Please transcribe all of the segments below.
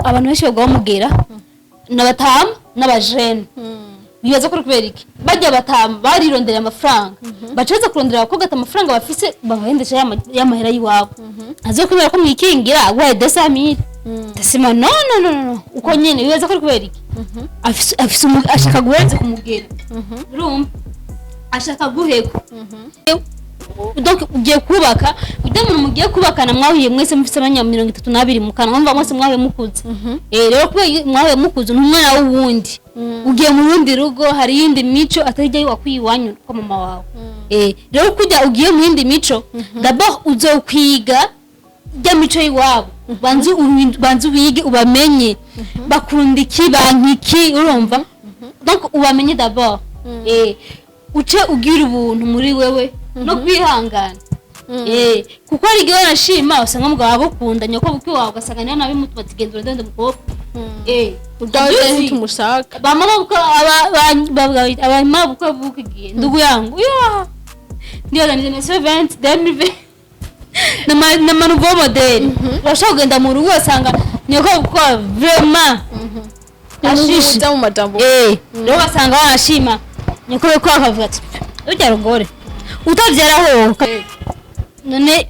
Abantu benshi bagwa bamugera n'abatamu n'abajene. Bibaza ko ari kubera iki? Bajya batama barirondera amafaranga, baca baza kurondera abakobwa ati amafaranga bafise babahendesha y'amahera y'iwabo, azo kubera ko mwikingira aguhaye 200 000, ndasema no, no, no, no, uko nyene. Bibaza ko ari kubera iki? Afise ashaka guhenze kumugera, urumva ashaka guhekwa. Donc ugiye kubaka, ujya muntu mugiye kubakana mwahuye mwese mufise abanya 32 mu kanwa, mwumva mwese mwahuye mukuze. Rero kubera mwahuye mukuze, ni umwana w'uwundi, ugiye mu rundi rugo, hari iyindi mico atari ijya wakwiye iwanyu kwa mama wawe. Rero kujya ugiye mu yindi mico, d'abord uzokwiga ijya mico y'iwabo, banze wige ubamenye bakunda iki, banka iki, urumva? Donc ubamenye d'abord, uce ugira ubuntu muri wewe no kwihangana, kuko hari igihe wanashima usanga mugabo agukunda, nyoko bukwe wawe ugasanga niyo nabi mutuma ati genda urondende umukobwa. Ubwawe Uzi, ntitumushaka. Bamama bukwe, abamama bukwe bukigiye, ndugu yangu yo ndibaza ni génération 20 2020 nama nouveau modèle, urashobora kugenda mu rugo ugasanga nyoko bukwe vraiment ashishe. Uza mu majambo. Rero ugasanga wanashima nyoko bukwe akavuga ati urya rugore utavyara ho. None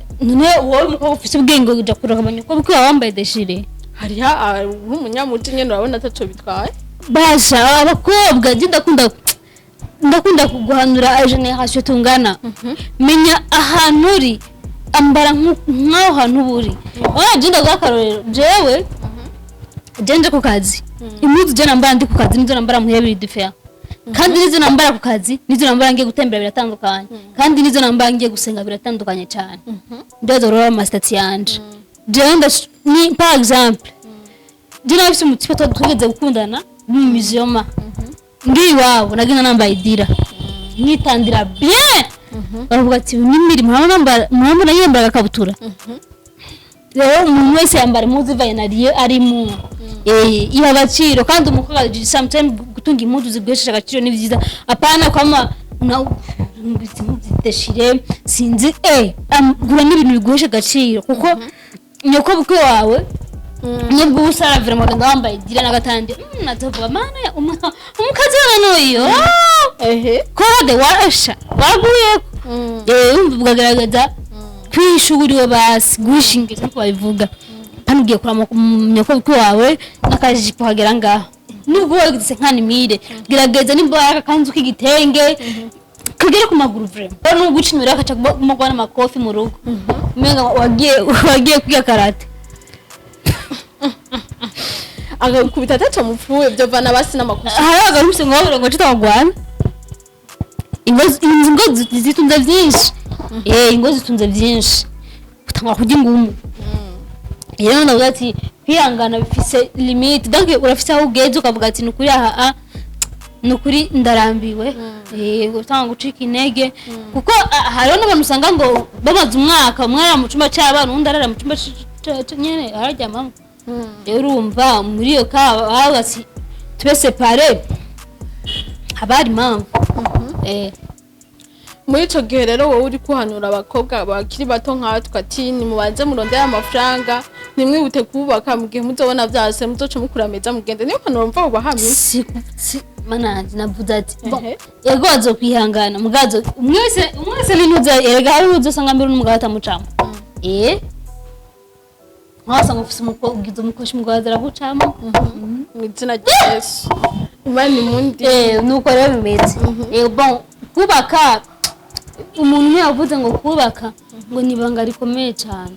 wowe umukobwa ufise ubwenge uja kuraba nyoko bukwe wambaye déchiré? Hariho nk'umunyamuji nyene, urabona ataco bitwaye. Basha abakobwa, je ndakunda kuguhanura génération tungana, menya ahantu uri, ambara nk'aho hantu uba uri. Urabona, je ndaguha akarorero, jewe je nje ku kazi, impuzu je nambara ndi ku kazi nizo nambara muhira biri différent, kandi nizo nambara ku kazi nizo nambara ngiye gutembera biratandukanye, kandi nizo nambara ngiye gusenga biratandukanye cyane. Ndaza urora ama statuts yanje, jewe ni par exemple je nafise umutype twigeze gukundana mu musulman, ngiye iwabo nagenda nambaye idira, nkitandira bien, baravuga ati n'imirimo murabona yambara agakabutura. Rero umuntu wese yambara impuzu ivanye na lieu arimo, iha agaciro. Kandi umukobwa sometimes gutunga impuzu ziguhesheje agaciro ni vyiza, apana kwama una impuzu zidéchiré, sinzi, gura n'ibintu biguhesha agaciro, kuko nyoko bukwe wawe nubwo uba usaravira muganga wambaye idira n'agatandi, nazovuga mana ya umukazi wa n'uyu kode warasha waguyeko. Urumva ukagaragaza kwishuriwe, basi guhishingiza nkuko babivuga. Hano ugiye kurama nyoko bukwe wawe n'akajipo kagera ngaho, nubwo wagize nkanimire, gerageza nimba akakanzu k'igitenge kagere ku maguru vraiment. Nubwo uca inyuma akaca kumagwa n'amakofi mu rugo, umenga wagiye kwiga karate. Agakubita ataco mupfuye, byovana basi n'amakosa. Hari abagabo bose ngo babura ngo tutagwana. Ingo zitunze byinshi, ingo zitunze byinshi, utangwa kurya ingumu. Rero ndavuga ati kwihangana bifise limite, donc urafise aho ugeze ukavuga ati nukuri aha, nukuri ndarambiwe, utanga gucika intege, kuko hariho n'abantu usanga ngo bamaze umwaka, umwe arara mu cumba c'abana, uwundi arara mu cumba nyene araryamamwo. Rero urumva muri iyo ka bavuga ati tube séparés, haba hari impamvu. Muri ico gihe rero wowe uri kuhanura abakobwa bakiri bato nkatwe ati nimubanze murondere amafaranga, ntimwihute kubaka, mu gihe muzobona vyase muzoca mukura meza mugende, niyo mpanuro mva ubahamye? Si mananje navuze ati bon, Ehe. yego bazokwihangana mugazo umwe wese n'intuza, erega hari uzo usanga mbere n'umugabo atamucamo, nkaho usanga ufise ugize umukoshi, umugabo aragucamo. Mu izina rya Yesu, Imana imundi. Nuko rero bimeze. Bon, kubaka, umuntu umwe yavuze ngo kubaka ngo ni ibanga rikomeye cyane.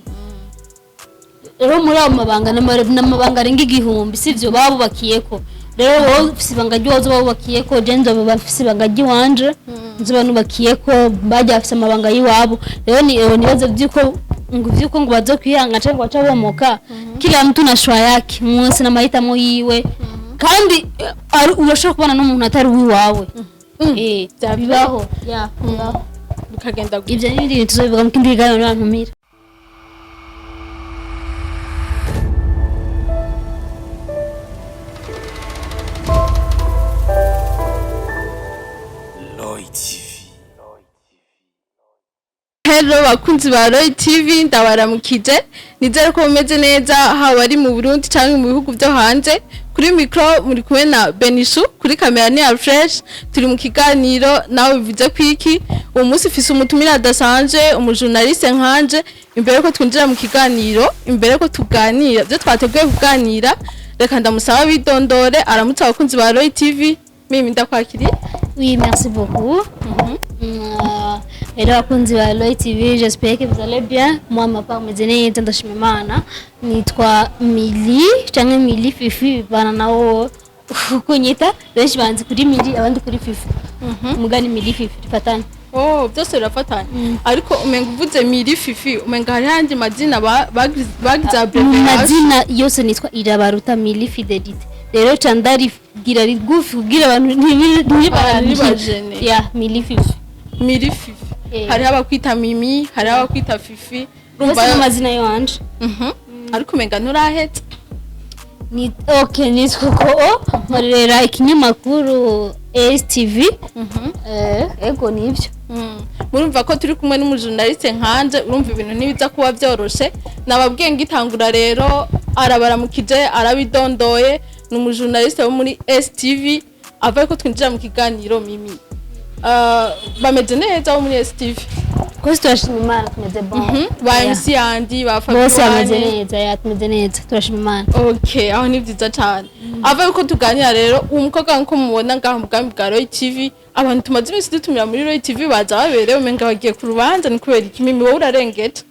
Rero muri ayo mabanga n'amabanga arenga 1000, sivyo babubakiyeko. Rero wowe ufise ibanga ry'uwoza babubakiyeko, je nzoba bafise ibanga ry'iwanje nzoba nubakiyeko, bajya bafise amabanga y'iwabo. Rero ni nibaze vyuko ngo bazokwihanga canke ngo baca bomoka, kila mtu na choix yake, umwe wese n'amahitamo yiwe. Kandi urashobora kubana n'umuntu atari uwiwawe. Bibaho ya, bibaho. Bikagenda gutya. Ivyo n'ibindi bintu tuzobivuga mu kindi kiganiro nibantumira. Lloyd TV. Hello bakunzi ba Roy TV, ndabaramukije. Nizere ko mumeze neza, haba ari mu Burundi cyangwa mu bihugu byo hanze. Kuri micro muri kumwe na Benishu, kuri kamera ni Fresh. Turi mu kiganiro nawe bivuze kwiki. Uwo munsi ufise umutumire adasanzwe, umujournaliste nkanje. Imbere ko twinjira mu kiganiro, imbere ko tuganira byo twateguye kuganira, reka ndamusaba bidondore, aramutse abakunzi ba Roy TV. Mimi, ndakwakiriye. Oui, merci beaucoup. Rero abakunzi ba Roy TV, j'espère que vous allez bien. Moi, ma part, meze neza, ndashima Imana. Nitwa Mili canke Mili Fifi, bana nawo uko nyita. Benshi banzi kuri Mili, abandi kuri Fifi. Mugani Mili Fifi rifatanye. Oh, byose birafatanye, ariko umenga uvuze Miri Fifi, umenga hari andi mazina bagize Mu abbreviation. Mazina yose nitwa Irabaruta Mili Fidelite. Rero ca ndarigira rigufi kugira abantu ntibajene. Ya, Mili Fifi. Miri Fifi. Eh. Hariho abakwita Mimi, hariho abakwita Fifi. Bose Urumva n'amazina yanje. Ariko umenga nturahetse. Ni okay, nitwa ko nkorera ikinyamakuru STV. Ego, nibyo. Murumva ko turi kumwe n'umujournaliste nkanje, urumva ibintu ntibiza kuba byoroshe. Nababwiye ngitangura rero, arabaramukije, arabidondoye, ni umujournaliste wo muri STV. Avuye ko twinjira mu kiganiro, Mimi, bameze neza bo muri STV? Twese turashima Imana, tumeze bon. Ba Yeah. MC yandi ba Bose bameze Fabiane? neza, ya, tumeze neza, turashima Imana. Okay, aho ni byiza cyane. Ava yuko tuganira rero, uwo mukobwa nkuko mubona ngaha mu bwami bwa Roy TV, abantu tumaze iminsi dutumira muri Roy TV baza baberewe, umenga bagiye ku rubanza. Ni kubera iki, Mimi? Wowe urarengeje.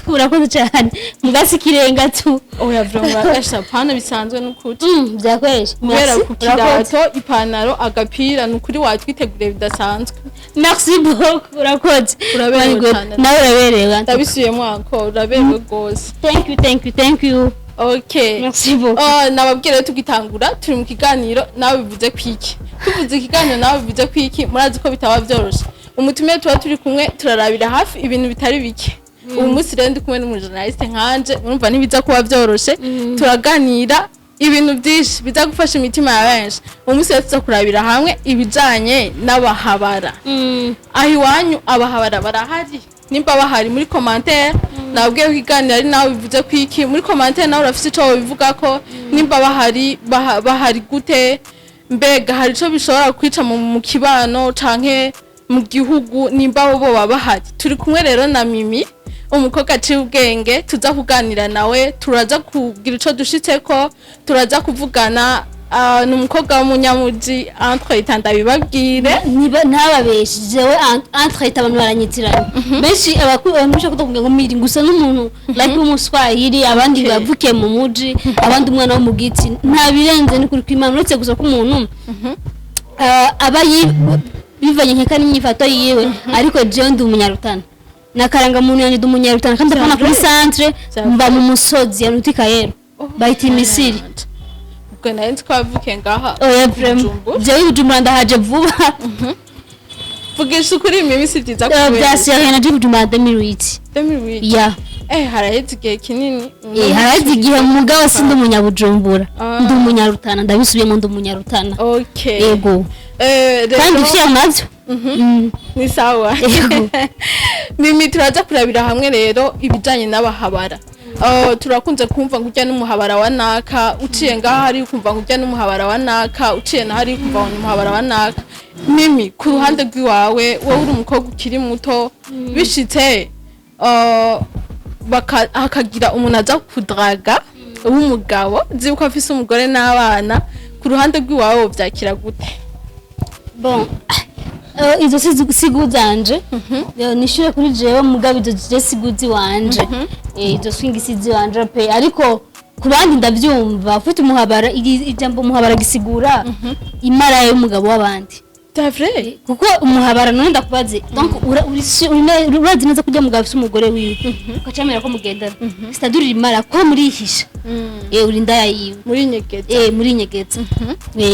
Urakoze cyane, mugasi kirenga tu. Oya, vraiment, urasha pana bisanzwe n'ukuri. Byakoresha. Guhera Merci, ku urakoze. kirato, ipantaro, agapira, ni ukuri watwiteguriye bidasanzwe. Merci beaucoup, urakoze. Uraberewe Very good. cyane. Nawe uraberewe. Ndabisubiyemo ako, uraberewe rwose. Thank you, thank you, thank you. Okay. Merci beaucoup. Oh, nababwira rero tugitangura, turi mu kiganiro nawe bivuze kwiki. Tuvuze ikiganiro nawe bivuze kwiki, murazi ko bitaba byoroshe. Umutumire tuba turi kumwe, turarabira hafi ibintu bitari bike. Uyu munsi rero ndi kumwe n'umujournaliste nkanje, urumva ntibiza kuba byoroshe. Turaganira ibintu byinshi biza gufasha imitima ya benshi. Uyu munsi rero tuza kurabira hamwe ibijanye n'abahabara. Aho iwanyu abahabara barahari? Nimba bahari, muri commentaire, nabwiye ko iganiro ari nawe bivuze kwiki, muri commentaire nawe urafise ico wobivuga ko nimba bahari, bahari gute, mbega hari ico bishobora kwica mu kibano canke mu gihugu nimba bo boba bahari. Turi kumwe rero na Mimi, umukobwa aciye ubwenge, tuza kuganira nawe, turaza kugira ico dushitseko, turaza kuvugana. Ni umukobwa w'umunyamuji, entre ndabibabwire. Niba ntababeshe, jewe entre abantu baranyitiranya benshi, abantu bashaka kuvuga ngo Miri gusa n'umuntu like w'umuswahili, abandi bavukiye mu muji, abandi umwana wo mu giti. Nta birenze, ni kuri kw'Imana, uretse gusa ko umuntu aba bivanye nkeka n'imyifato yiwe. Ariko jewe ndi umunyarutana na karangamuntu yanjye, ndi umunyarutana kandi apana kuri centre, mba mu musozi ya Nutikayero, bayita Imisiri. Ubwo nari nzi ko wavukiye ngaha. Oya, vraiment. Bujumbura. Jewe Bujumbura ndahaje vuba. Vugisha ukuri, Mimi, si byiza. Bya Kubera sérieux, naje Bujumbura 2008. 2008? Ya. Haraheze igihe kinini. Haraheze igihe, mugabo sindi umunyabujumbura. Ah. Ndi umunyarutana, ndabisubiyemo, ndi umunyarutana. Okay. Yego. Rero Kandi fier navyo. Ni sawa. Yego. Mimi, turaza kurabira hamwe rero ibijanye n'abahabara. Turakunze kumva ngo ujya n'umuhabara wa naka, uciye ngaha hari kumva ngo ujya n'umuhabara wa naka, uciye na hari kumva ngo n'umuhabara wa naka. Mimi, ku ruhande rw'iwawe, wowe uri umukobwa ukiri muto, bishitse hakagira umuntu aza kudraga w'umugabo, nzi ko afise umugore n'abana, ku ruhande rw'iwawe wovyakira gute? Bon, izo si goût zanje. Nishure kuri jewe, mugabo izo je si goût ziwanje. Izo swing si ziwanje pe, ariko ku bandi ndavyumva. Ufite umuhabara, ijambo umuhabara gisigura imara y'umugabo w'abandi. C'est vrai. Kuko umuhabara, none ndakubaze, donc urazi neza ko ujya mugabo afise umugore wiwe, ukacamera ko mugendana, c'est-à-dire imara ko murihisha, uri indaya yiwe. Muri nyegeza. Muri nyegetsa.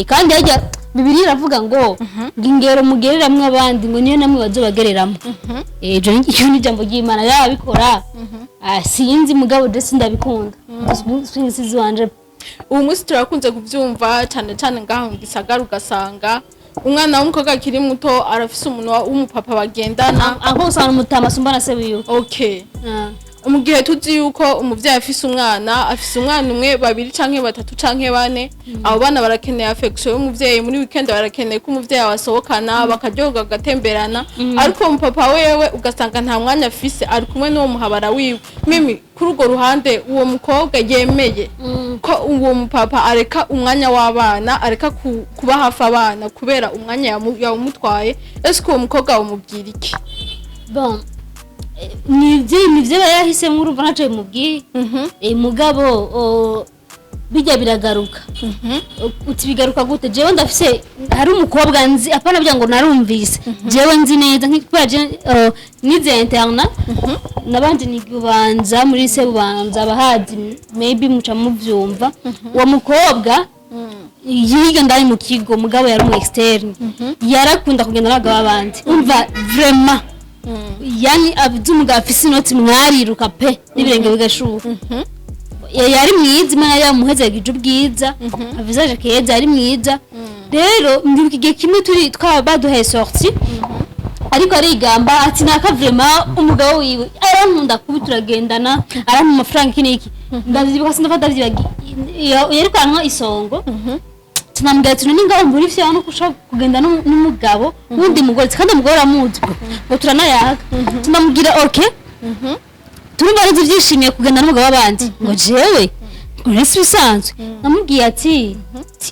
Kandi hajya Bibiliya iravuga ngo ingero mugereramwo abandi, ngo niyo namwe bazobagereramo. Iryo ni ijambo ry'Imana. Yabikora, ah, sinzi, mugabo je sindabikunda, swing si ziwanje. Ubu munsi turakunze kubyumva cyane cyane ngaho mu gisagara, ugasanga Umwana w'umukobwa akiri muto arafise umuntu w'umupapa bagendana. Aho usanga umutama asumba na se wiwe. Okay, mu gihe tuzi yuko umuvyeyi afise umwana umwe, babiri canke batatu canke bane, abo bana barakeneye affection y'umuvyeyi. Muri weekend barakeneye ko umuvyeyi abasohokana, bakaryoherwa, bagatemberana, ariko umupapa wewe ugasanga nta mwanya afise, ari kumwe n'uwo muhabara wiwe. Mimi, kuri urwo ruhande, uwo mukobwa yemeye ko uwo mupapa areka umwanya w'abana, areka kuba hafi abana kubera umwanya yawumutwaye, ese uwo mukobwa wamubwira iki? Bon, nivyo aba yahisemo, urumva ntaco bimubwiye. Mugabo bijya biragaruka. Uti bigaruka gute? Jewe ndafise, hari umukobwa nzi, apana bya ngo narumvise, jewe nzi neza kubera je nize internat nabandi ni Bubanza, muri se Bubanza abahazi maybe muca muvyumva. Uwo mukobwa yiga ndani mu kigo, mugabo yari umu externe, yarakunda kugenda n'abagabo b'abandi. Umva, vraiment, yani aby'umugabo afise inoti mwariruka pe n'ibirenge bigashuha. Yari mwiza, Imana yamuhezagije ubwiza, visage keza, yari mwiza. Rero ndibuka igihe kimwe turi twaba baduhaye sortie, ariko arigamba ati naka vraiment umugabo wiwe arankunda kubi, turagendana, arampa amafaranga, iki n'iki. Ndavyibuka, sindava ndavyibagiye, yariko aranywa isongo. Tunamubwira ati none ngaho mbura ivyawe nuko ushobora kugenda n'umugabo wundi mugore, kandi umugore aramuzi ngo turanayaga. Tunamubwira okay, turumva neza ibyishimiye kugenda n'umugabo w'abandi, ngo jewe uretse ibisanzwe. Namubwiye ati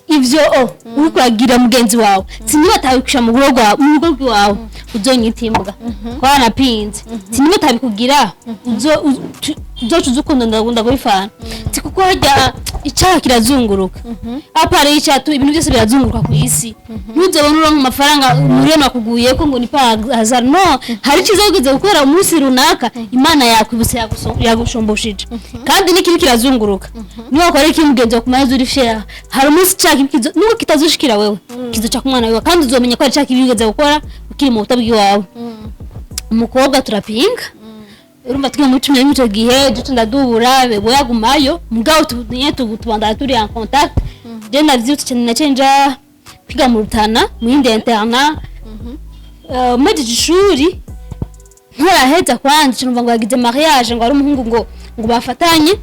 ivyo o uriko uragira mugenzi wawe, siniba atabikwisha mu rugo rwawe, mu rugo rwawe uzonyita imbwa ko wanapinze, siniba atabikugira uzoca uza ukunda ndagunda kubifana, ti kuko harya icyaha kirazunguruka, apara y'icyaha ibintu byose birazunguruka ku isi. Ntuzobone uronka amafaranga miliyoni akuguye ko ngo ni par hasard, no hari icyiza wigeze gukora umunsi runaka, Imana yakwibutse, yagushumbushe kandi n'ikibi kirazunguruka. Niba wakora ikibi mugenzi wawe kumara uri fier, hari umunsi icyaha kibi nubwo kitazushikira wewe, kizoca ku mwana wiwe, kandi uzomenya ko ari icyaha kibi wigeze gukora ukiri mu buto bw'iwawe. Umukobwa turapinga, urumva twiga muri 11 ico gihe, duce ndadubura, we yagumayo, mugabo nyene tubandana turi en contact. Je ndavyutse cyane, naciye nja kwiga mu Rutana mu yindi internat. Mpejeje ishuri, ntaraheza kwanza, numva ngo yagize mariage, ngo ari umuhungu ngo bafatanye,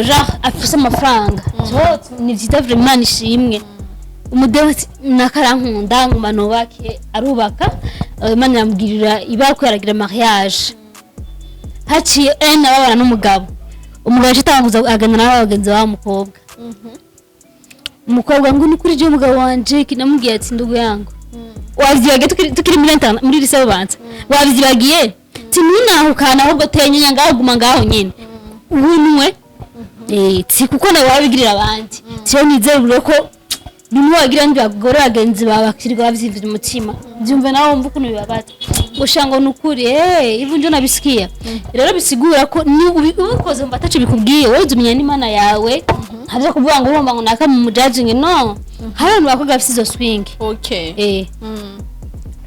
genre afise amafaranga. So, ni vyiza vraiment, nishimwe. Umudeho ati nakarankunda ngo manubake, arubaka, Imana iramugirira ibako, yaragira mariage. Haciye en ababana n'umugabo, umugabo yaciye atanguza agana n'abagenzi ba mukobwa. Umukobwa ngo ni kuri je umugabo wanje kinamubwiye ati ndugu yangu, wavyibagiye tukiri muri internat, muri lycée Bubanza, wavyibagiye? Ti ntunahukana, ahubwo tenyenya ngaho, guma ngaho nyene ubunwe, ti kuko nawe wabigirira abandi. Tiyo nizere ko bimwe wagira ndi bagore bagenzi bawe bakirirwa bavyivira umutima, byumve nawe wumva ukuntu bibabaza ngo ngo nukuri ivu njo nabisikia. Rero bisigura ko ni ubikoze mba ataco bikubwiye, wowe uzumenya n'Imana yawe. Ntabyo kuvuga ngo urumva ngo naka mu judging, no hari abantu bakobwa bafise izo swing.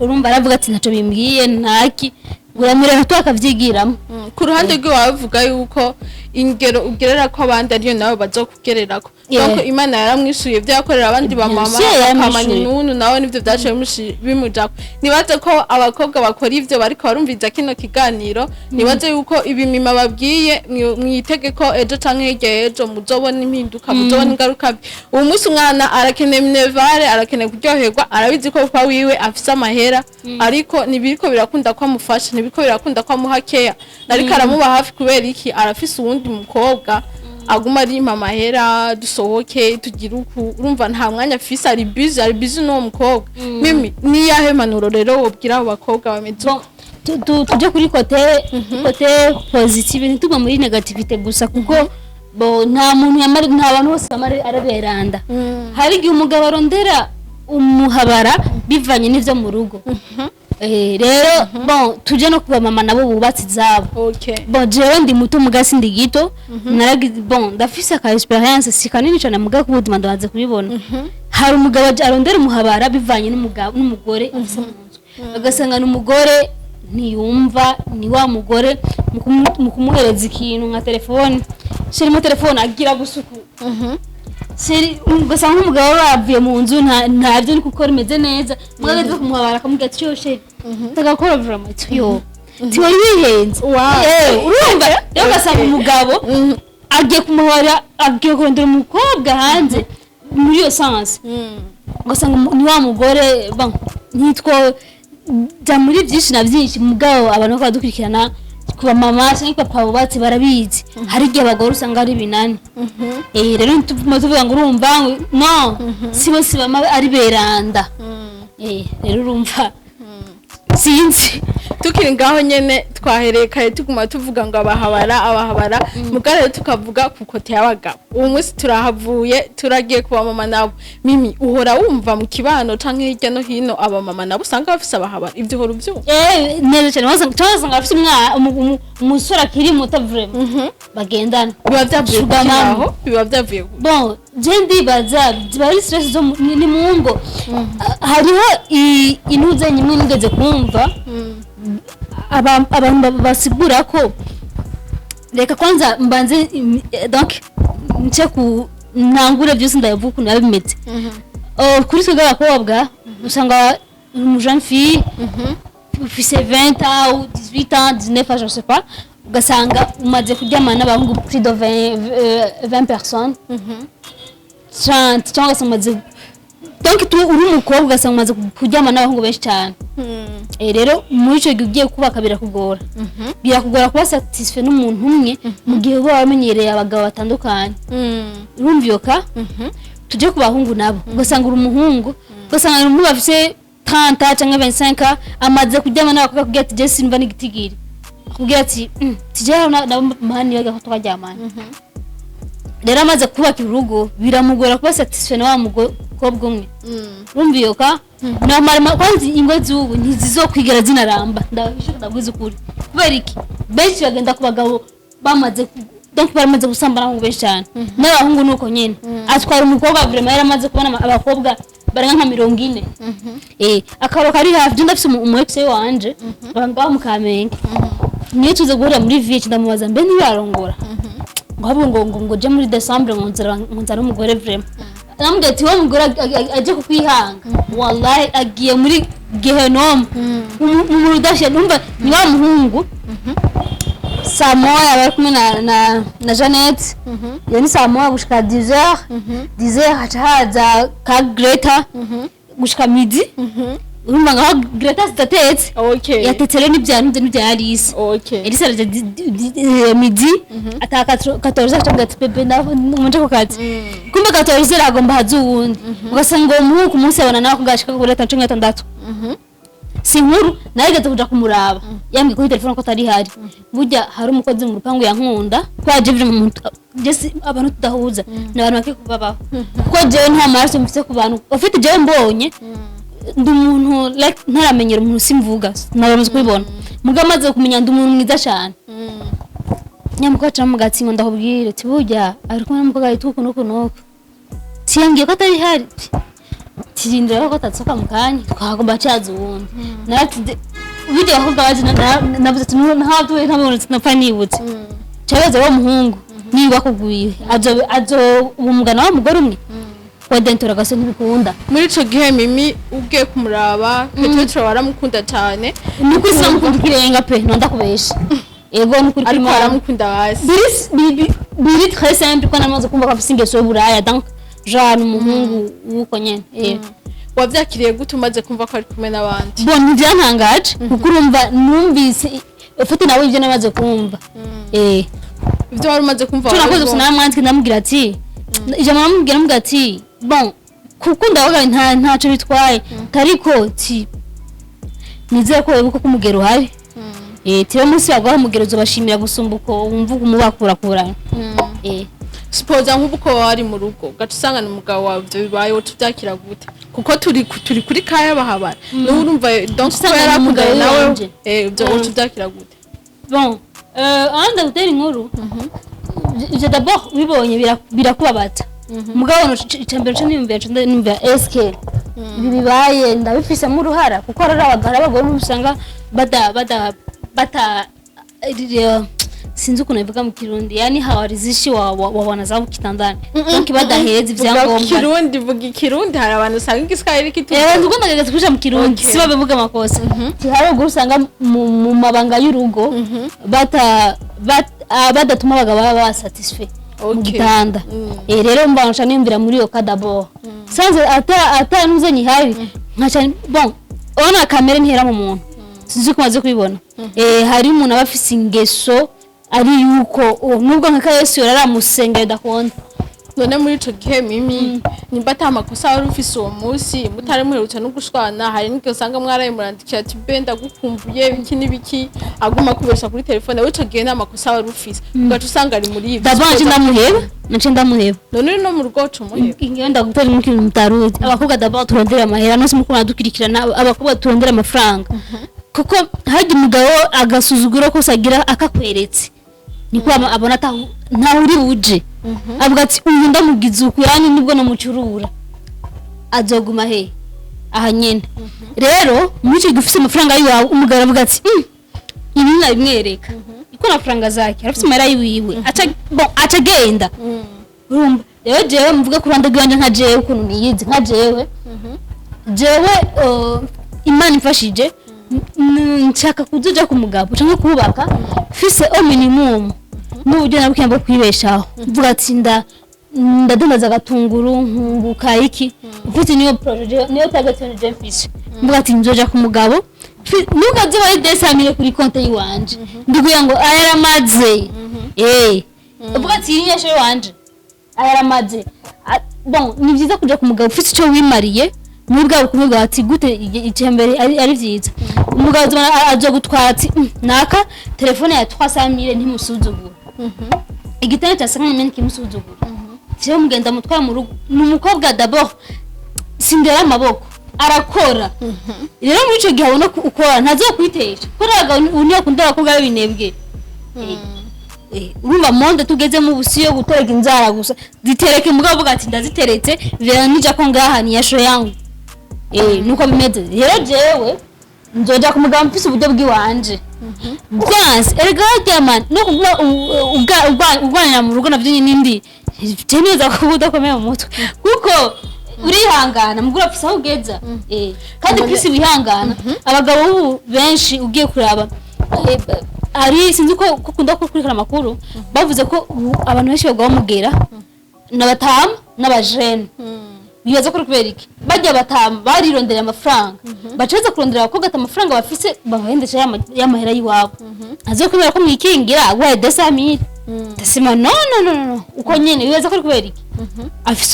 Urumva aravuga ati ntaco bimbwiye, ntaki, uramureka tu akavyigiramo. Ku ruhande rw'iwawe uvuga yuko ingero ugerera ko abandi ariyo nawe bazokugererako. Donc Imana yaramwishuye ibyo yakorera abandi ba mama. Bien sûr, yaramwishuye. Akamanya inunu nawe nivyo vyaciye bimujako. Nibaze ko abakobwa bakora ivyo bariko barumviza kino kiganiro, nibaze yuko ibimima babwiye mwitege ko ejo canke hirya y'ejo muzobona impinduka, muzobona ingaruka mbi. Uwo munsi umwana arakeneye minerval, arakeneye kuryoherwa, arabizi ko papa wiwe afise amahera, ariko ntibiriko birakunda ko amufasha, ntibiriko birakunda ko amuha keya, ariko aramuba hafi. Kubera iki? Arafise uwundi mukobwa aguma arimpa amahera, dusohoke, tugire uku. Urumva nta mwanya afise, ari busy, ari busy n'uwo mukobwa. Mimi, niyahe manuro rero wobwira abo bakobwa bameze uko? Tuje kuri côté positive, ntitugwe muri négativité gusa, kuko bo nta muntu yamara, nta bantu bose bamara araberanda. Hari igihe umugabo arondera umuhabara bivanye n'ivyo mu rugo. Rero bon, tuje no kuba mama nabo bubatse izabo. Bon, jewe ndi muto muga sindi gito, naragize, bon, ndafise aka expérience si kanini cyane muga kubuzima ndabanze kubibona. Hari umugabo arondera umuhabara bivanye n'umugabo n'umugore afise mu nzu, agasanga ni umugore ntiyumva, ni wa mugore mu kumuhereza ikintu nka telefone, shirimo telefone agira gusuku. Chéri, ugasanga nk'umugabo bavuye mu nzu, ntabyo ni kuko rimeze neza, mugabo ageze kumuhabara akamubwira ati: "Yo chéri, ndagakora vraiment." Yo, tiwari wihenze. Urumva rero, ugasanga umugabo agiye kumuhora, agiye kurondera umukobwa hanze muri iyo sens, ugasanga ni wa mugore. Bon, ntitwo jya muri byinshi na byinshi, mugabo abantu bakaba badukurikirana, kuba mama cyangwa papa bubatse barabizi, hari igihe abagore usanga ari binani. Rero ntituguma tuvuga ngo urumva ngo no si bose bama ari beranda. Rero urumva, sinzi. Tukiri ngaho nyene, twahereye kare tuguma tuvuga ngo abahabara, abahabara, muga rero tukavuga ku côté y'abagabo. Ubu munsi turahavuye, turagiye kuba mama nabo. Mimi, uhora wumva mu kibano canke hirya no hino abamama nabo usanga bafise abahabara? Ivyo uhora uvyumva? Neza cyane. Cyangwa wasanga afise umusore akiri muto vraiment bagendana. Biba vyavuye Sugar kuki? mama. Aho biba vyavuye kuki? Bon, je ndibaza ziba ari stress zo ni mu ngo. Hariho intuze nyimwe nigeze kumva abantu basigura ko, reka kwanza mbanze donc nce ku ntangure byose ndabivuga ukuntu biba bimeze. Oh, kuri twebwe abakobwa, usanga umu jeune fille ufise 20 ans ou 18 ans, 19 ans, je sais pas, ugasanga umaze kuryamana n'abahungu plus de 20 personnes, 30, cyangwa se umaze, donc tu uri umukobwa ugasanga umaze kuryamana n'abahungu benshi cyane. Rero muri icyo gihe ugiye kubaka, birakugora kuba satisfait n'umuntu umwe mu gihe uba wamenyereye abagabo batandukanye. Urumva iyo ka tujye ku bahungu nabo, ugasanga uri umuhungu, ugasanga uri umuhungu afise 30 cyangwa 25, amaze kuryama n'abakobwa, kugira ati: "Je simva n'igitigiri." Akubwira ati: "Tujye nabo mani baga ko twaryamana." Rero amaze kubaka urugo, biramugora kuba satisfait na wa mukobwa umwe. Urumva iyo ka normalement, kwanza ingo z'ubu ntizizokwigera zinaramba, ndabisha, ndabwiza ukuri. Kubera iki? Benshi bagenda ku bagabo bamaze donc baramaze gusambana n'abahungu benshi cyane, n'abahungu nuko nyene atwara umukobwa vraiment yaramaze kubona abakobwa barenga nka 40. Akaro kari hafi, je ndafise umu ex wanje ngaho mu Kamenge, niyo tuze guhurira muri vici, ndamubaza: "Mbe ntibarongora?" Ngo ahubwo ngo je muri décembre ngo nzara, ngo nzara umugore vraiment. Namubwiye ati: "Wa mugore aje kukwihanga, wallahi agiye muri gehenomu, umuntu udashe." Numva ni wa muhungu, saa moya bari kumwe na Jeannette, iyo ni saa moya gushika 10h, 10h haca haza ka Greta gushika midi. Urumva ngaho Greta zidatetse, yatetse rero n'ibya Alice. Elisa araje midi, ataha 14, acavuga ati: "Bébé, muje ku kazi." Kumbe 14 agomba haza uwundi, ugasanga uwo muhungu ku munsi abona nawe kugashika kuri atanu canke gatandatu. Si inkuru, narigeze kuja kumuraba, yambwiye kuri telefone ko atari hari. Burya hari umukozi mu rupangu yankunda ko yaje vije mu muntu. Je abantu tudahuza ni abantu bake kubabaho, kuko jewe nta maraso mfise ku bantu ufite. Jewe mbonye ndi umuntu like ntaramenyera umuntu simvuga, nabamaze kubibona, mugabo amaze kumenya ndi umuntu mwiza cyane. Nyamuka aca mu gatsi ngo ndakubwire ati burya ari kumwe n'umukobwa yitwa uku n'uku n'uku, tiyambwiye ko atari hari, tirindira ko atatsoka mu kanya, twagomba caza uwundi. Narati burya abakobwa bazi navuze ati ntabwo ntabonetse, napfa nibutse cyabaza wa muhungu niba akugwiye azo umugana wa mugore umwe wa dentora gase ntibikunda. Muri ico gihe, Mimi, ugiye kumuraba, peut-être waramukunda cyane. Ni ukuri sinamukunda ikirenga pe, nonda kubesha, ego ni ukuri Ariko kw'Imana. waramukunda hasi? Biri très simple ko namaze kumva ko afise ingeso y'uburaya, donc genre ni umuhungu w'uko nyene. Wavyakiriye gute umaze kumva ko ari kumwe n'abandi? Bon, ntibyantangaje kuko urumva numvise ufite nawe ibyo namaze kumva. Ivyo wari umaze kumva Icyo nakoze gusa, warabibonye? Naramwanditse, ndamubwira ati, ijambo namubwira, namubwira ati: "Bon, kuko ndavuga ntaco bitwaye, ariko ti nizere ko wibuka ko umugero uhari. Tiyo munsi baguha umugero uzobashimira gusumba uko wumva umubakurakurana." Sipoza nk'ubu ko wari mu rugo, ugaca usanga ni umugabo wawe ivyo bibaye, woca uvyakira gute? Kuko turi kuri kaya bahabara, niwe urumva donc ko Usanga ni yarakundanye umugabo nawe. wanje. Ivyo woca uvyakira gute? Bon, ahandi gutera inkuru, ivyo d'abord ubibonye birakubabaza, mugabo icambere co niyumvira, co niyumvira: eske ibi bibaye ndabifisemo uruhara? Kuko hari abagore usanga bada bada bata Sinzi ukuntu bivuga mu Kirundi, yani hawarizishi wa wanazao kitandani, donc badaheza Vuga ivyangombwa. Kirundi, vuga Ikirundi, hari abantu usanga Igiswahili kitu. Eh, ndiko ndagerageza kuja mu Kirundi. Si babivuga amakosa. Hari ubwo usanga mu mabanga y'urugo badatuma abagabo baba basatisfait mu gitanda. Rero mba nca niyumvira muri iyo cas d'abord, sanze ata nuze nyihari nkaca, bon, ona kamere ntihera mu muntu, sinzi ko maze kubibona. Hari umuntu aba afise ingeso ari yuko, oh, nubwo nka Yesu yaramusengera idakunda. None muri ico gihe, Mimi, nimba ata makosa wari ufise uwo munsi, mutari muherutse no gushwana, hari n'igihe usanga mwaraye murandikira ati: "Be ndagukumbuye," biki n'ibiki, aguma kubesha kuri telefone. We ico gihe nta makosa wari ufise, ugaca usanga ari muri ivyo. D'abord nce ndamuheba, nce ndamuheba. None uri no mu rugo uca umuheba? Ngewe ndagutera ikintu mutaruzi. Abakobwa, d'abord turondera amahera. Nose muko dukurikirana, abakobwa turondera amafaranga, kuko hajya umugabo agasuzuguro kose agira akakweretse niko abona ntaho uri buje, avuga ati: "Uyu ndamugize uku, yani nibwo namucurura azoguma he aha nyene." Rero muri icyo gihe ufise amafaranga yiwawe, umugabo aravuga ati: Ibi nabimwereka iko amafaranga zake, arafise amahera yiwiwe." Aca, bon, aca agenda. Urumva rero, jewe mvuge ku ruhande rw'iwanje, nka jewe ukuntu niyizi, nka jewe, Imana imfashije, nshaka kuzoja ku mugabo canke kubaka mfise au minimum n'uburyo nabukeye bwo kwibeshaho, mvuga ati ndadandaza agatunguru nkunguka iki. Mfite niyo projet niyo target je mfise, mvuga ati nzoja ku mugabo nubwo azoba ari 200 000 kuri konte yiwanje, ndikugira ngo ayaramaze, uvuga ati iyi nyesho wanje ayaramaze. Bon, ni byiza kuja ku mugabo ufite icyo wimariye muri bwa bukumi bwawe. Ati gute? Icya mbere ari byiza, umugabo aza gutwara ati: Naka telefone ya 300 000 ntimusuzugura, igitanda cya 50 000 ntikimusuzugura." Jewe mugenda mutwara mu rugo ni umukobwa, d'abord sindera amaboko, arakora. Rero muri icyo gihe abona ko ukora, ntazokwitesha, kuko abagabo niyo akunda abakobwa b'ibinebwe. Urumva monde tugezemo ubu si yo gutereka inzara gusa, zitereke mugabo uvuga ati ndaziteretse vera nija ko ngaha ni yasho yangu. Nuko bimeze. Rero jewe nzoja ku mugabo mfise uburyo bw'iwanje byanse. Erega harya man no kuba urwanira mu rugo navyo nyine indi je neza kuba udakomeye mu mutwe, kuko urihangana mugura ufise aho ugeza. Kandi kwisi wihangana, abagabo ubu benshi ugiye kuraba, ari sinzi ko ukunda gukurikirana amakuru, bavuze ko ubu abantu benshi bagwa bamugera n'abatamu n'abajene. Bibaza ko ari kubera iki? Bajya batamu barirondera amafaranga, bacaza kurondera abakobwa ati amafaranga bafise babahendesha y'amahera y'iwabo, azo kubera ko mwikingira aguhaye 200 000, ndasema no, no, no, no, uko nyene. Bibaza ko ari kubera iki?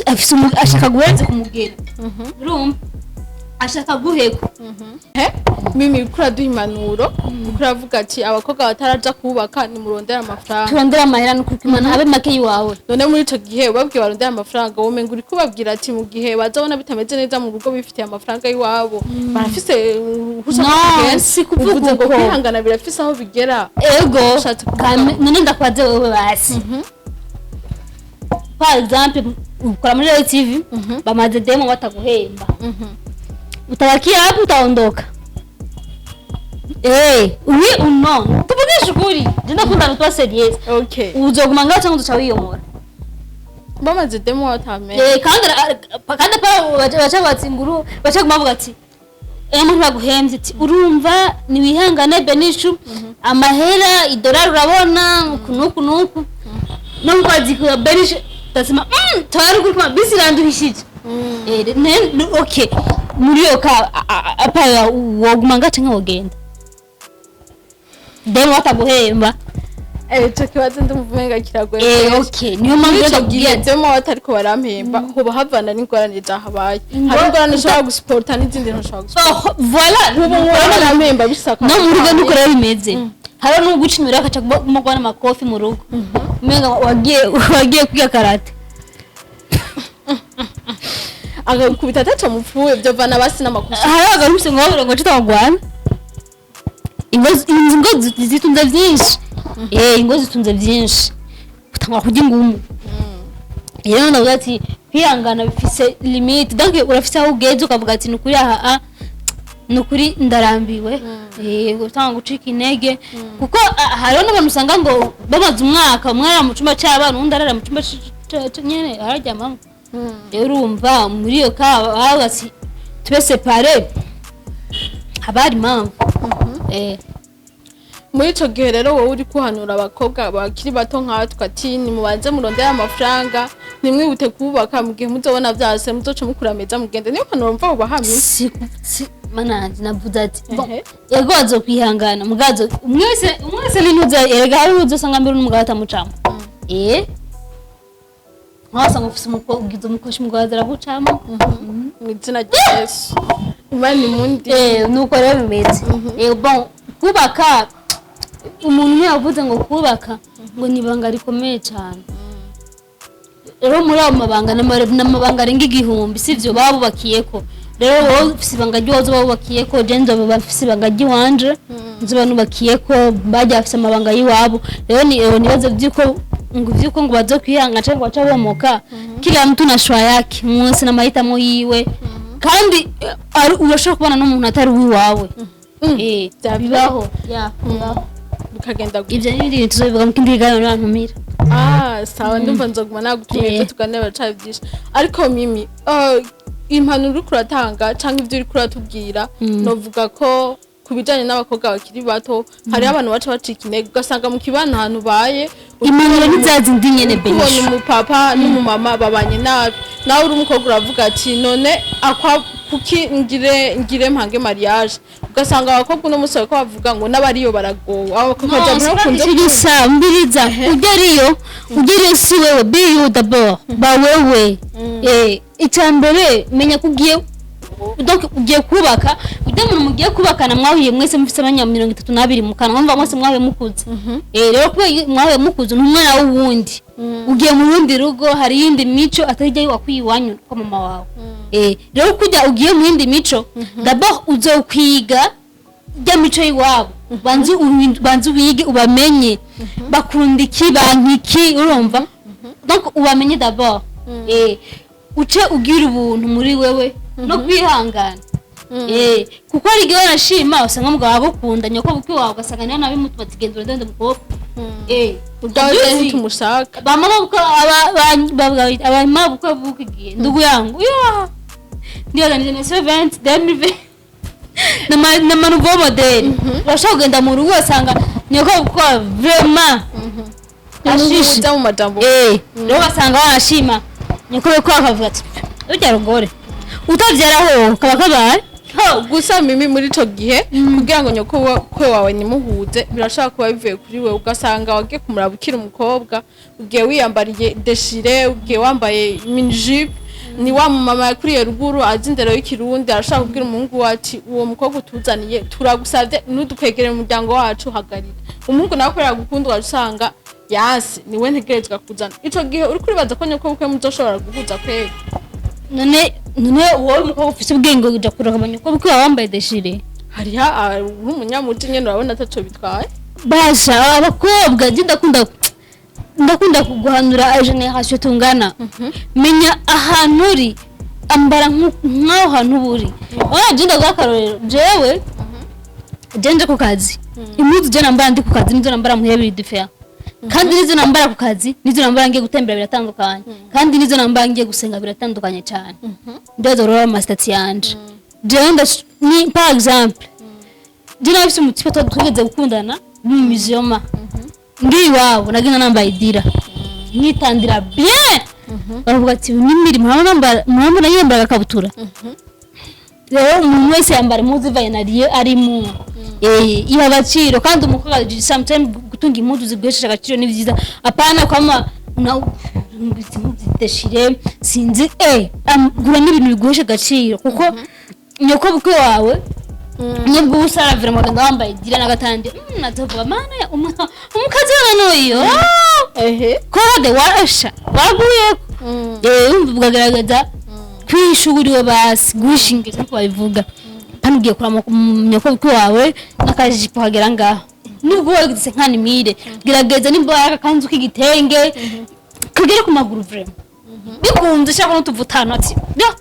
Afise ashaka guhenze kumugera, urumva ashaka guhekwa. He Mimi, uriko uraduha impanuro, uriko uravuga ati abakobwa bataraja kubaka nimurondere amafaranga. Turondera amahera n'ukuri kw'Imana, abe make yiwawe. None muri ico gihe ubabwiye barondere amafaranga, womenga uriko ubabwira ati mu gihe bazabona bitameze neza mu rugo, bifitiye amafaranga y'iwabo, barafise uruhusha No, rwo kugenda. si kuvuga Uvuze ngo uko. kwihangana birafise aho bigera. Ego. Ushatse kuvuga None ndakwaze wewe basi, par exemple ukora muri Royal TV, bamaze demo bataguhemba, utabakia hapo, utaondoka? Oui ou non? Tuvugishe ukuri, je ndakunda kuba sérieuse. Uzoguma ngaho cyangwa uzoca wiyomora? Bamaze demo batamenya. Kandi pa baca batsi inguru, baca guma bavuga ati muntu baguhemvye, ati urumva niwihangane benishu amahera idolari, urabona uku nuku nuku no mu kwazi kwa benishu, tasema tayari kuri kuma bisi iranduhishije. Okay, muri iyo ka apa woguma ngaho canke wogenda demo bataguhemba? Ico kibazo ndumva umenga kiragoye. Okay, niyo mpamvu Muri ico ndakubwiye gihe ati demo batariko barampemba, hoba havana n'ingorane zahabaye. Hari ingorane ushobora gusuporta n'izindi ntushobora gusuporta. Oh, voilà. Nk'ubu nk'ubu barampemba bisaka. No mu rugo nuko rero bimeze, hariho n'uguca inyuma agaca kumugwa n'amakofi mu rugo, umenga wagiye kwiga karate. Agakubita ataco mupfuye, vyovana basi n'amakosa. Hariho abagabo bose ngo babura ngo tutagwana. Ingo zitunze byinshi, ingo zitunze byinshi, utangwa kurya ingumu. Rero ndavuga ati kwihangana bifise limite, donc urafise aho ugeze ukavuga ati ni ukuri aha. Ni ukuri ndarambiwe, gutanga gucika intege, kuko hariho n'abantu usanga ngo bamaze umwaka, umwe arara mu cyumba cy'abana, undi arara mu cyumba nyene araryamamo. Rero urumva muri iyo ka bavuga ati tube séparés, haba hari impamvu. Muri ico gihe rero wowe uri kuhanura abakobwa bakiri bato nkatwe ati nimubanze murondere amafaranga, ntimwihute kubaka, mu gihe muzobona vyase muzoca mukura meza mugende, niyo mpanuro mva ubahamye? Si mananje navuze ati bon, Ehe. Yego, azokwihangana mugazo umwese umwese n'intuza. Erega hari uzo usanga mbere n'umugabo atamucamo, nk'aho ufise ugize umukoshi, umugabo azaragucamo. Mu izina rya Yesu, Imana imundi. Nuko rero bimeze. Bon, kubaka, umuntu umwe yavuze ngo kubaka ngo ni ibanga rikomeye cyane. Rero muri ayo mabanga n'amabanga arenga 1000, sivyo babubakiyeko. Rero wowe ufise ibanga ry'iwawe babubakiyeko, je nzoba bafise ibanga ry'iwanje nzoba nubakiyeko, bajya bafise amabanga y'iwabo. Rero ni nibazo vyuko ngo bazokwihanga canke ngo baca bomoka. Kila mtu na choix yake, umunsi n'amahitamo yiwe. Kandi urashobora kubana n'umuntu atari uwiwawe. Bibaho ya, bibaho. Bikagenda gutya. Ivyo n'ibindi bintu tuzobivuga mu kindi kiganiro nibantumira. Ah, sawa, ndumva nzoguma nagutumye. Ibyo tuganira biracaye byinshi, ariko Mimi, impanuro uriko uratanga canke ivyo uriko uratubwira, novuga ko ku bijanye n'abakobwa bakiri bato hariho abantu baca bacika intege, ugasanga mu kibano ahantu ubaye Impanuro ni za zindi nyene. Kubona Benisha. Umupapa n'umumama babanye nabi, nawe uri umukobwa uravuga ati none akwa kuki ngire mpange mariage? Ugasanga abakobwa uno munsi bariko bavuga ngo n'abariyo baragowe, abo bakobwa bakunze. Gusa mbiriza, ugeriyo si wewe, be you d'abord, ba wewe. Icya mbere, menya ko ugiye, donc ugiye kubaka. Ujya muntu mugiye kubakana mwahuye mwese mufise abanya 32 mu kanwa, mwumva mwese mwahuye mukuze. Rero kubera mwahuye mukuze, ni umwana w'uwundi, ugiye mu rundi rugo, hari iyindi mico atari ijya wakwiye iwanyu kwa mama wawe. Rero kujya ugiye mu yindi mico, d'abord uzokwiga ijya mico y'iwabo, banze wige ubamenye, bakunda iki, banka iki, urumva? Donc ubamenye d'abord, uce ugira ubuntu muri wewe no kwihangana, kuko hari igihe wanashima usanga umugabo agukunda, nyoko bukwe wawe ugasanga niyo nabi mutuma ati genda urondende umukobwa. Ubwawe Ubyuzi? Ntitumushaka. Bamama bukwe, abamama bukwe bukigiye, ndugu yangu yo ndibaza ni génération 20 2020 nama nouveau modèle. Urashobora kugenda mu rugo ugasanga nyoko bukwe vraiment ashishe. Uza mu majambo. Rero ugasanga wanashima nyoko bukwe akavuga ati urya rugore utavyaraho kaba kabaye. Gusa Mimi, muri ico gihe kugira ngo nyoko kwe wawe nimuhuze, birashobora kuba bivuye kuri wewe. Ugasanga wagiye kumuraba ukiri umukobwa, ugiye wiyambariye déchiré, ugiye wambaye mini-jupe. Ni wa mama yakuriye ruguru, azi indero y'ikirundi, arashobora kubwira umuhungu we ati uwo mukobwa utuzaniye turagusavye ntudukwegere mu muryango wacu, hagarika. Umuhungu nawe kubera gukunda, usanga yasi niwe ntegerezwa kuzana. Ico gihe uriko uribaza ko nyoko bukwe muzoshobora guhuza kwega? None wowe umukobwa ufise ubwenge uja kuraba nyoko bukwe wawe wambaye déchiré? Hariho nk'umunyamuji nyene urabona ataco bitwaye. Basha abakobwa, je ndakunda guhanura génération tungana, menya ahantu uri, ambara nk'aho hantu uba uri. Urabona, je ndaguha akarorero, jewe je nje ku kazi, impuzu je nambara ndi ku kazi nizo nambara muhira biri différent, kandi nizo nambara ku kazi nizo nambara ngiye gutembera biratandukanye, kandi nizo nambara ngiye gusenga biratandukanye cyane. Ndaza urora ama statuts yanje. Jewe ni par exemple, je nafise umutype twigeze gukundana mu musulman, ngiye iwabo nagenda nambaye idira, nkitandira bien, baravuga ati n'imirimo murabona yambara agakabutura. Rero umuntu wese yambara impuzu ivanye na lieu arimo, iha agaciro. Kandi umukobwa sometimes gutunga impuzu ziguhesheje agaciro ni vyiza, apana kwama una impuzu zidéchiré, sinzi, gura n'ibintu biguhesha agaciro, kuko nyoko bukwe wawe nubwo uba usaravira muganga wambaye idira n'agatandi, natovuga mana ya umukazi wa n'uyu kode warasha waguyeko. Urumva ukagaragaza kwishuriwe, basi guhishingira nkuko babivuga. Hano ugiye kurama nyoko bukwe wawe n'akajipo kagera ngaho, nubwo wagize nkanimire, gerageza nimba akakanzu k'igitenge kagere ku maguru, vraiment bikunze, ushaka n'utuvutano ati ya.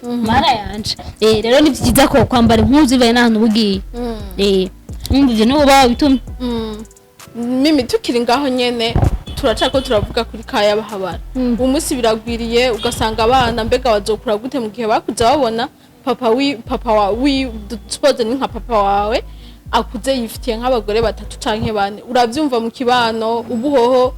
Mana yanje. Rero ni vyiza ko kwambara impuzu bivaye n'ahantu uba ugiye. Umva, ivyo nibo baba bitumye. Mimi, tukiri ngaho nyene, turacako turavuga kuri kaya bahabara. Umunsi biragwiriye, ugasanga abana mbega bazokura gute mu gihe bakuze babona papa wi papa wa wi suppose ni nka papa wawe akuze yifitiye nk'abagore batatu canke bane? Uravyumva mu kibano, ubuhoho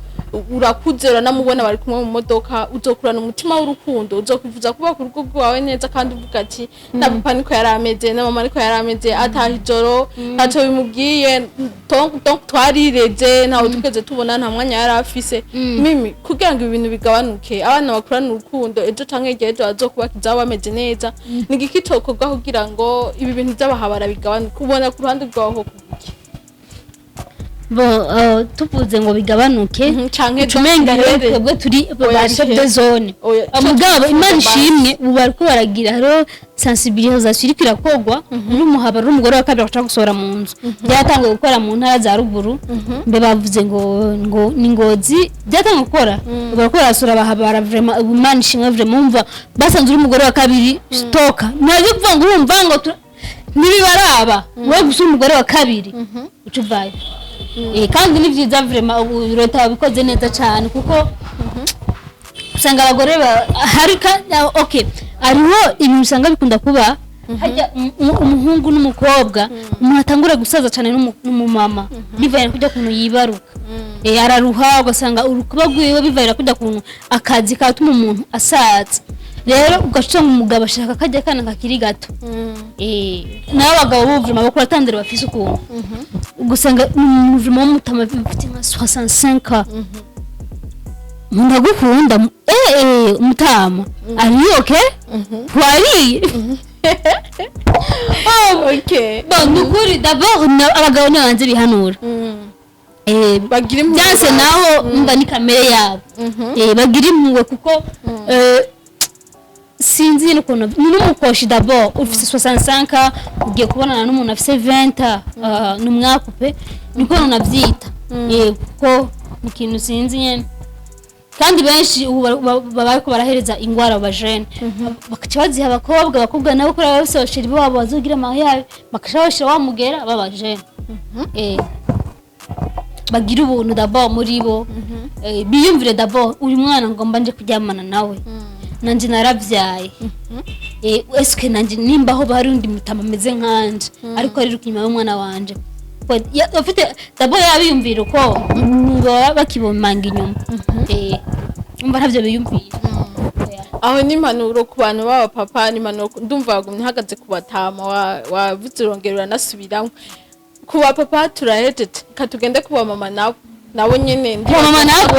urakuze, uranamubona bari kumwe mu modoka. Uzokurana umutima w'urukundo, uzokwifuza kuba ku rugo rwawe neza, kandi uvuga ati na papa niko yari ameze, na mama niko yari ameze, ataha ijoro ntacyo bimubwiye, donc twarireze, ntawe twigeze tubona, nta mwanya yari afise. Mimi, kugira ngo ibintu bigabanuke, abana bakurane urukundo, ejo canke hirya ejo bazokubaka izabo bameze neza, ni igiki cokorwa kugira ngo ibi bintu by'abahabara bigabanuke? Ubona ku ruhande rwawe ho kuki? Bo, tuvuze ngo bigabanuke, Canke ucumenga rero bihere. twebwe turi Oya, ba chef bihere. de zone. Oya, Mugabo Imana basi. ishimwe, ubu bariko baragira, hariho sensibilisation iriko irakorwa n'umuhabara n'umugore wa kabiri bashaka gusohora mu nzu. Byatanguye gukora mu ntara za ruguru, mbe bavuze ngo ni Ngozi byatanguye gukora. Ubu bariko barasura abahabara. Vraiment, ubu Imana ishimwe, vraiment, umva, basanze uri umugore wa kabiri, stoka ntabyo kuvuga ngo urumva ngo ntibibaraba wowe gusa, uri umugore wa kabiri uca uvayo. Kandi ni byiza vraiment, ubu leta yabikoze neza cyane, kuko usanga abagore hari okay, hariho ibintu usanga bikunda kuba hajya umuhungu n'umukobwa. Umuntu atangura gusaza cyane n'umumama bivanye kujya kuntu yibaruka. Araruha, ugasanga urukuba rwiwe bivanye kujya kuntu akazi katuma umuntu asaza. Rero ugaca usanga umugabo ashaka kajya kana kakiri gato. Naho abagabo bo vraiment bakora tandere, bafise ukuntu ugasanga umuntu vraiment w'umutama ufite nka 65 ans, ndagukunda, mutama ari okay, wariye? Okay. Bon, nukuri d'abord abagabo ni banze bihanura. Bagira impuhwe. Byanse naho mba ni kamere yabo. Bagira impuhwe, kuko sinzi n'ukuntu ni n'umukoshi. D'abord ufise 65 ugiye kubonana n'umuntu afise 20, ni umwaku pe, niko navyita. Kuko ni ikintu sinzi nyene. Kandi benshi ubu baba bariko barahereza ingwara abajene, bakaca baziha abakobwa. Abakobwa nabo kuri bose ba chéri babo bazogira mariage, bakaca bashira wa mugera b'abajene. Bagira ubuntu d'abord muri bo. Biyumvire d'abord: uyu mwana ngomba nje kuryamana nawe, nanje naravyaye. Eske nanje nimba aho bari undi mutama ameze nkanje, ariko ariruka inyuma y'umwana wanje? Ufite d'abord yabiyumvira uko baba bakibomanga inyuma. Umva, ntavyo biyumvira. Aho ni impanuro ku bantu b'abapapa, ni impanuro ndumva wagumye uhagaze ku batama, wavuze urongera uranasubiramo ku bapapa. Turahejeje, ka tugende ku bamama nabo, nabo nyene. Ku mama nabo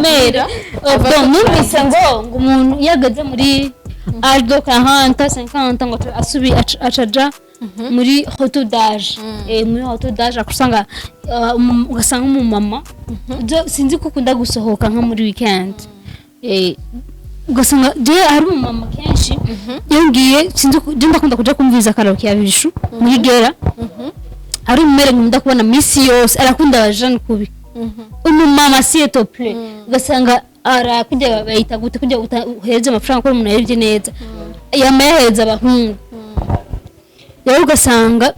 mera. Bon, numvise ngo umuntu iyo ageze muri âge de 40, 50, ngo asubi acaja muri retour d'âge. Muri retour d'âge akusanga ugasanga umumama, sinzi ko ukunda gusohoka nka muri weekend, ugasanga je hari umumama kenshi iyo ngiye, sinzi je ndakunda kuja kumviriza karaoke ya Bishu muri Gera, ari umumere nkunda kubona misi yose, arakunda abajene kubi. Umumama, s'il te plaît, ugasanga arakujya, bayita gute, kujya uhereza amafaranga ko umuntu yarebye neza, yama yahereza abahungu. Rero ugasanga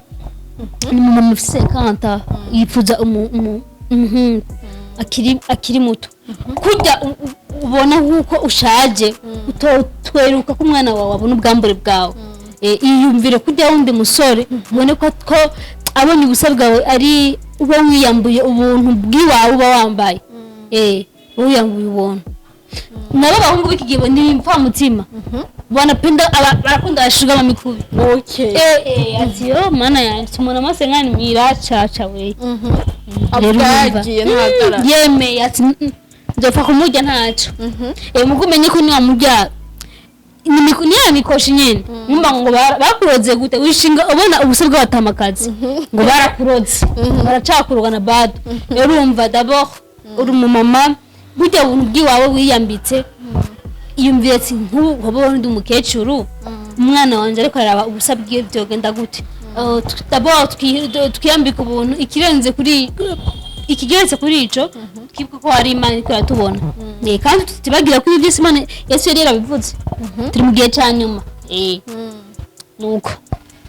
ni umumama ufite 50 yifuza umuhungu akiri muto. Kujya ubona nk'uko ushaje, utweruka ko umwana wawe abona ubwambure bwawe. Iyumvire kujya wundi musore ubone ko abonye ubusa bwawe, ari uba wiyambuye ubuntu bw'iwawe uba wambaye. Uba wiyambuye ubuntu. Nabo abahungu b'iki gihe ni impfamutima, wanapenda barakunda abashuga mikubi. Ati yo mana yanjye, umuntu amase nkani mwiracaca we. Rero Avuga urumva. Yagiye ntahagarara. Yemeye ati nzopfa kumurya ntaco. Mugo umenye ko niwamurya ni ya mikoshi nyene. Numva ngo bakuroze gute, wishinga ubona ubusa bw'abatamakazi, ngo barakuroze, baracakuroga na bado. Rero urumva, d'abord uri umumama, burya buntu bw'iwawe wiyambitse, iyumvire ati nk'ubu hoba ndi umukecuru, umwana wanje ariko araraba ubusa bwiwe, byogenda gute? D'abord twiyambike ubuntu. Ikirenze kuri ikigeretse kuri ico, twibuke ko hari Imana iriko iratubona. Kandi tutibagira ko ibi byose Imana, Yesu yari yarabivuze, turi mu gihe ca nyuma. Nuko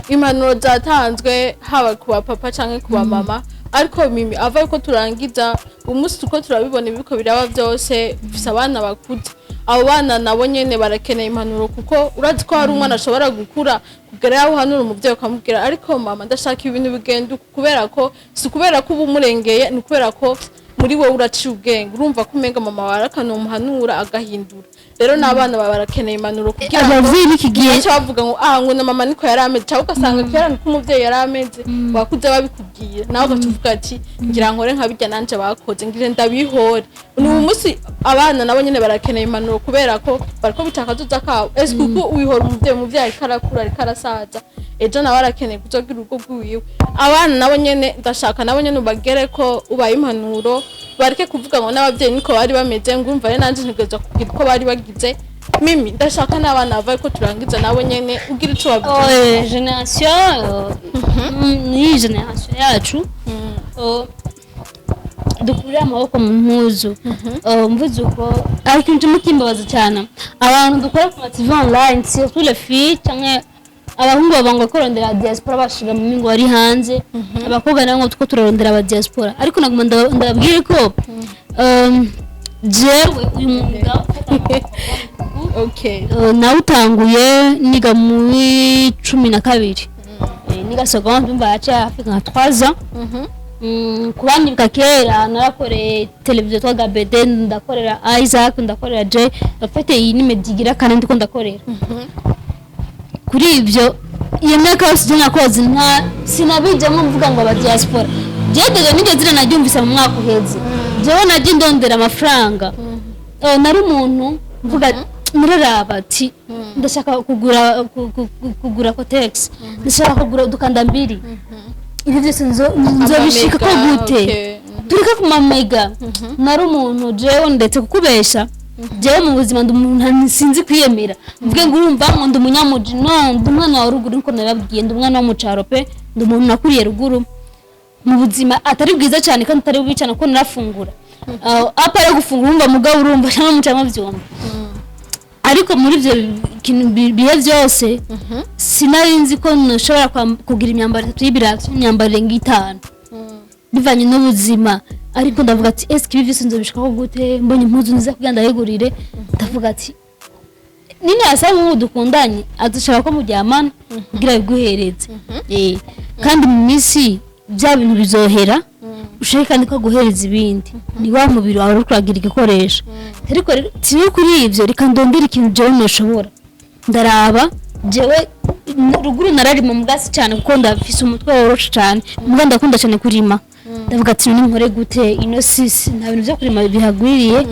Impanuro zatanzwe haba ku bapapa canke ku bamama, ariko Mimi, ava yuko turangiza umunsi, uko turabibona ibiko biraba byose, ufise abana bakuze. Abo bana nabo nyene barakeneye impanuro, kuko urazi ko hari umwana ashobora gukura kugera yaho uhanura umuvyeyi ukamubwira: "Ariko mama, ndashaka ibintu bigenda uku," kubera ko si kubera ko uba umurengeye, ni kubera ko muri wowe uraciye ubwenge, urumva ko umenga mama wawe akanumuhanura agahindura. Rero n'abana baba barakeneye impanuro kugira ngo Abavyeyi b'iki gihe baca bavuga ngo ngo na mama niko yari ameze, cyangwa ugasanga kera niko umuvyeyi yari ameze, wakuze babikubwiye, nawe ugaca uvuga ati: "Ngira nkore nka bijya nanje bakoze, ngire ndabihore." Ni uyu munsi abana nabo nyene barakeneye impanuro, kubera ko bariko bica akazoza kabo. Ese kuko wihora umuvyeyi, umuvyeyi ariko arakura, ariko arasaza, ejo nawe arakeneye kuzogira urugo rwiwe. Abana nabo nyene ndashaka nabo nyene ubagere ko ubaye impanuro, bareke kuvuga ngo n'abavyeyi niko bari bameze, ngo urumva rero nanje ntegerezwa kugira uko bari bagize. Mimi, ndashaka n'abana bava ko turangiza nabo nyene ugira ico babwira. Oh, génération ni génération yacu, dukurire amaboko mu mpuzu. Mvuze uko, ariko ikintu kimwe kimbabaza cyane, abantu dukora ku ma TV online, surtout les filles, canke abahungu baba ngo kurondera diaspora, bashiga mu mingo bari hanze, abakobwa nabo ngo tuko turarondera aba diaspora. Ariko naguma ndababwire ko jewe uyu mwuga wo gufata amaboko nawutanguye niga muri 12, niga seconde, umva haciye hafi nka 3 ans. Kubanyibuka kera narakoreye televiziyo twa Gabede, ndakorera Isaac, ndakorera J. Mfite iyi ni media igira kane ndiko ndakorera. Kuri ibyo, iyo myaka yose ibyo nakoze nta sinabijyamo mvuga ngo aba diaspora. Jewe déjà niryo zina naryumvise mu mwaka uheze. Jewe najya ndondera amafaranga. Nari umuntu mvuga, muraraba ati ndashaka kugura kugura Kotex, ndashaka kugura udukandambiri, ibyo byose nzobishika ko Amamega, gute? Tureke ku mamega. Nari umuntu jewe, ndetse kukubesha, jewe mu buzima ndi umuntu sinzi kwiyemera mvuge ngo urumva ngo ndi umunyamuji. No ndi umwana wa ruguru, niko nababwiye, ndi umwana wo mu caro pe. Ndi umuntu nakuriye ruguru mu buzima atari bwiza cyane kandi atari bubi cyane, kuko narafungura. Apa yo gufungura, urumva mugabo, urumva cyangwa mucamo byumva. Ariko muri ibyo bihe byose sinari nzi ko nshobora kugira imyambaro itatu y'ibirato, imyambaro irenga itanu, bivanye n'ubuzima. Ariko ndavuga ati: "Ese ibi byose nzobishikaho gute?" Mbonye impuzu nziza kugira ndayigurire, ndavuga ati nini asa nk'ubu dukundanye adushaka ko muryamana kugira biguhereze. Kandi mu minsi bya bintu bizohera, ushake kandi ko aguhereza ibindi, ni wa mubiri wawe uri kuragira igikoresho. Ariko rero tiri kuri ibyo, reka ndondere ikintu jewe nashobora. Ndaraba jewe ruguru nararima mu bwatsi cyane, kuko ndafise umutwe woroshe cyane, mbwa ndakunda cyane kurima. Ndavuga ati: "None nkore gute? Ino sisi nta bintu byo kurima bihagwiriye,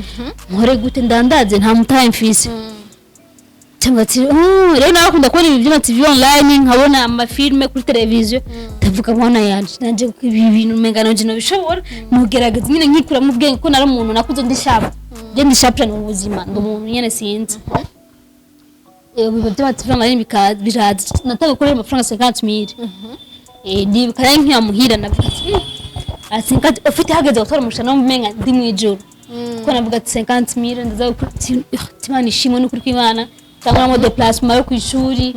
nkore gute? Ndandaze, nta mutahe mfise." Cyangwa ati: "Oh," rero nawe akunda kubona ibintu by'ama TV online, nkabona amafilme kuri televiziyo, ndavuga: "Mwana yanje, nanje ibi bintu umenga nanje nobishobora, nugerageza nyine." Nkikuramo ubwenge, kuko nari umuntu nakuze ndi sharp, je ndi sharp cyane mu buzima, ndi umuntu nyene sinzi. Ibintu by'ama TV online biraza, natanga gukorera amafaranga 50 000. Ndibuka rero nk'iya muhira, navuga ati: ati 50 ufite hageze gutora umushahara umenga ndi mw'ijuru," kuko navuga ati 50 000 ndaza Imana ishimwe n'ukuri kw'Imana, cyangwa mo déplacement yo kw'ishuri,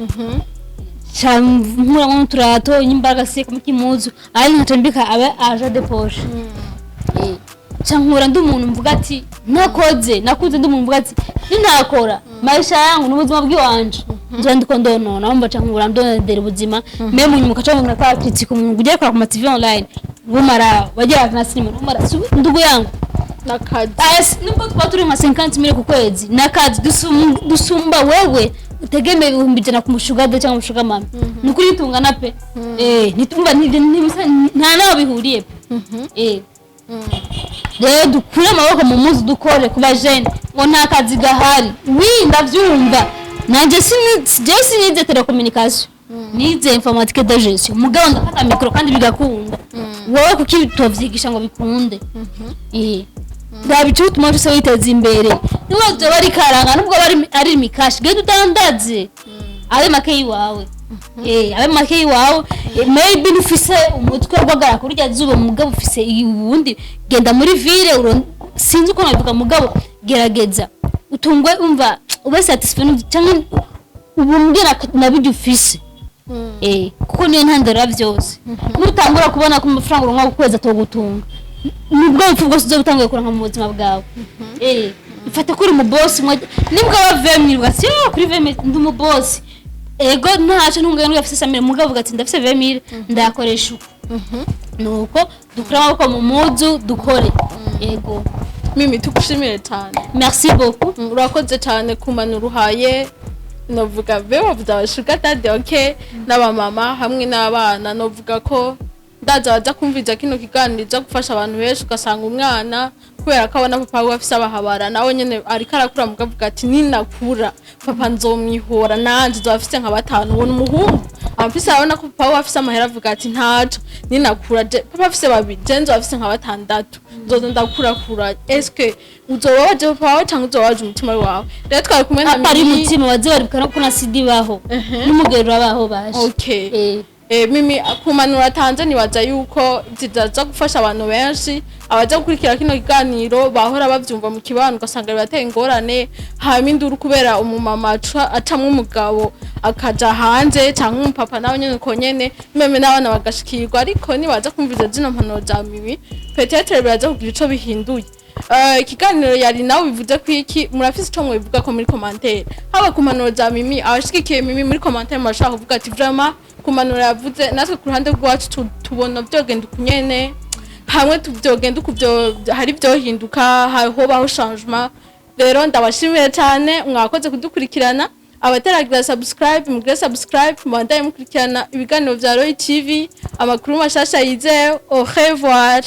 nkuramo n'uturato n'imbaraga se k'impuzu, ari nkaca mbika abe argent de poche. Ca nkura ndi umuntu mvuga ati ntakoze, nakuze ndi umuntu mvuga ati nintakora maisha yangu n'ubuzima bw'iwanje nzoba ndiko ndonona. Wumva, ca nkura ndondera ubuzima me mu nyuma ukaca mbona kwa critique umuntu ugiye gukora ku ma TV online, bumara wagira na sinema bumara ndugu yangu. N'akazi. Aya nubwo twaba turi nka 50 mille ku kwezi, n'akazi dusumba wewe utegemeye 100,000 ku mushuga de cyangwa umushuga mama. Ni ukuri tungana pe. Nitumva nta naho bihuriye pe. Rero dukure amaboko mu muzi, dukore. Ku bajene ngo nta kazi gahari, wi ndavyumva nanje jewe sinize télécommunication, nize informatique de gestion, mugabo ndafata micro kandi bigakunda. Wowe kuki utovyigisha ngo bikunde? Raba ico bituma cyose witeza imbere, nubwo vyoba ari karanga, nubwo ari imikashi, genda udandaze abe make yiwawe. Abe make yiwawe. Maybe ntufise umutwe gwagara kurya zuba, mugabo ufise ubundi, genda muri ville, sinzi uko nabivuga, mugabo gerageza utungwe, umva ube satisfait cyangwa Ubu mbwira nabiryo ufise, kuko niyo ntandaro ya byose. Nutangura kubona ko amafaranga uronka ku kwezi atogutunga, nibwo bupfu bwose uzoba utanguye kuronka mu buzima bwawe. Ifate ko uri umubosi, nibwo aba 20 000, ugatsi "Oh, kuri 20 000 ndi umubosi." Ego, ntaco ntunganye n'ufise 100 000, mugabo uvuga ati ndafise 20 000, ndayakoresha uko. Nuko dukure amaboko mu muzu, dukore. Ego. Mimi, tugushimire cyane. Merci beaucoup. Urakoze cyane ku mpanuro uhaye, novuga be bavuze aba sugar daddy, okay, n'abamama hamwe n'abana. Novuga ko ndaza baza kumviza kino kiganiro iza gufasha abantu benshi. Ugasanga umwana, kubera ko abona papa we afise abahabara, nawe nyene ariko arakura, mugavuga ati ninakura papa nzomwihora, nanje nzoba afise nka batanu. Ubona umuhungu amfise, arabona ko papa we afise amahera, avuga ati ntaco, ninakura je papa afise babiri, je nzoba afise nka batandatu, nzoza ndakurakura. Eske uzoba waje papa wawe canke uzoba waje umutima wawe? Rero twari kumwe na Apari Mimi. umutima waze baribuka no ko na sidi baho n'umugero urabaho baje. Okay. Mimi ku mpanuro atanze, nibaza yuko zizaza gufasha abantu benshi abaza gukurikira kino kiganiro, bahora bavyumva mu kibano, ugasanga bibateye ingorane, hama induru kubera umumama acamwo umugabo akaja hanze, canke umupapa nawe nyene uko nyene, même n'abana bagashikirwa. Ariko nibaza kumviza zino mpanuro za Mimi, peut-être biraza kugira ico bihinduye. Ikiganiro yari nawe bivuze ko iki, murafise ico mwivuga ko muri commentaire, haba ku mpanuro za Mimi, abashigikiye Mimi muri commentaire murashobora kuvuga ati vraiment ku mpanuro yavuze, natwe ku ruhande rwacu tubona vyogenda ukunyene, hamwe tuvyogenda uku hari vyohinduka, hobaho changement. Rero ndabashimiye cyane, mwakoze kudukurikirana. Abataragira subscribe, mugire subscribe, mubandanye mukurikirana ibiganiro vya Roy TV, amakuru mashasha yizewe. Au revoir.